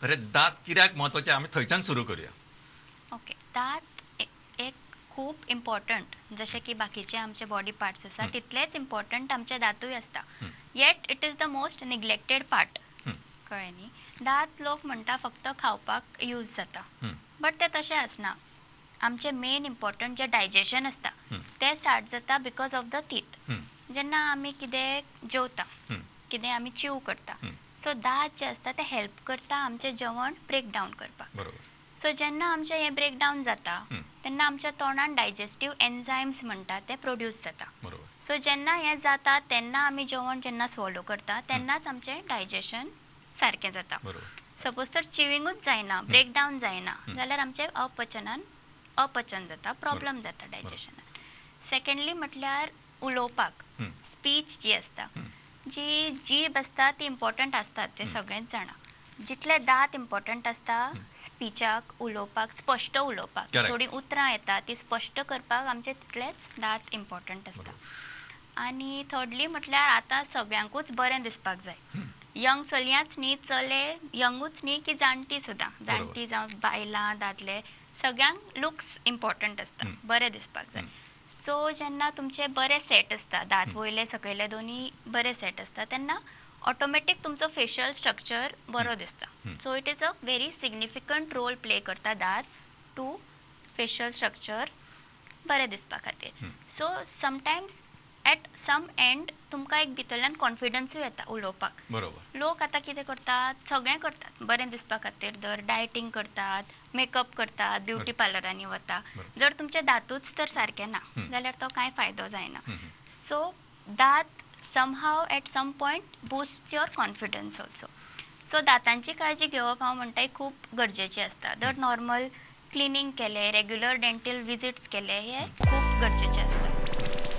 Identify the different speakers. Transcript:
Speaker 1: तर दांत कित्याक म्हत्वाचे आमी थंयच्यान सुरू करूया.
Speaker 2: ओके, दांत एक खूब इम्पॉर्टंट, जशें की बाकीचे आमचे बॉडी पार्ट्स आसा तितलेच इम्पॉर्टंट आमचे दांतूय आसता. Yet it is the most neglected part. कळ्ळें न्ही? दांत लोक म्हणटा फक्त खावपाक यूज जाता, बट तें तशें आसना. आमचें मेन इम्पॉर्टंट जें डायजेशन आसता तें स्टार्ट जाता because of the teeth. जेन्ना आमी कितें जेवता, कितें आमी च्यू करता, सो दांत जे आसता ते हेल्प करता आमचें जेवण ब्रेक डावन करपाक. सो जेन्ना आमचें हें ब्रेक डावन जाता तेन्ना आमच्या तोंडान डायजेस्टीव एन्झायम्स म्हणटा ते प्रोड्यूस जाता. सो जेन्ना हें जाता तेन्ना आमी जेवण जेन्ना स्वॉलो करता तेन्नाच आमचें डायजेशन सारकें जाता. सपोज तर चिविंगूच जायना, ब्रेक डावन जायना जाल्यार आमचें अपचनान अपचन जाता, प्रॉब्लम जाता डायजेशनान. सेकेंडली म्हटल्यार उलोवपाक, स्पीच जी आसता, जी जीब आसता ती इम्पॉर्टंट आसता, ते सगळेच जाणा. जितले दांत इम्पॉर्टंट आसता स्पिचाक, उलोवपाक, स्पश्ट उलोवपाक, थोडीं उतरां येता ती स्पश्ट करपाक आमचे तितलेच दांत इम्पॉर्टंट आसता. आनी थर्डली म्हटल्यार आतां सगळ्यांकूच बरें दिसपाक जाय. यंग चलयांच न्ही, चले यंगूच न्ही की जाणटी सुद्दां, जाणटी जावं बायलां दादले सगळ्यांक लुक्स इम्पॉर्टंट आसता, बरें दिसपाक जाय. सो जेन्ना तुमचे बरे सेट आसता, दांत वयले सकयले दोनी बरे सेट आसता तेन्ना ऑटोमॅटीक तुमचो फेशियल स्ट्रक्चर बरो दिसता. So it is a very significant role play करता दांत टू फेशियल स्ट्रक्चर बरें दिसपा खातीर. So sometimes at some end तुमकां एक भितरल्यान कॉन्फिडन्सूय येता उलोवपाक. लोक आतां कितें करतात, सगळें करतात बरें दिसपा खातीर, दर डायटींग करतात, मेकअप करतात, ब्युटी पार्लरांनी वता. जर तुमचे दांतूच तर सारके ना जाल्यार तो कांय फायदो जायना. सो दांत somehow at some point boosts your confidence also. So दांतांची काळजी घेवप हांव म्हणटा खूब गरजेची आसता. दर नॉर्मल क्लिनींग केलें, रेग्युलर डेंटल विजिट्स केले, हे खूब गरजेचें आसता.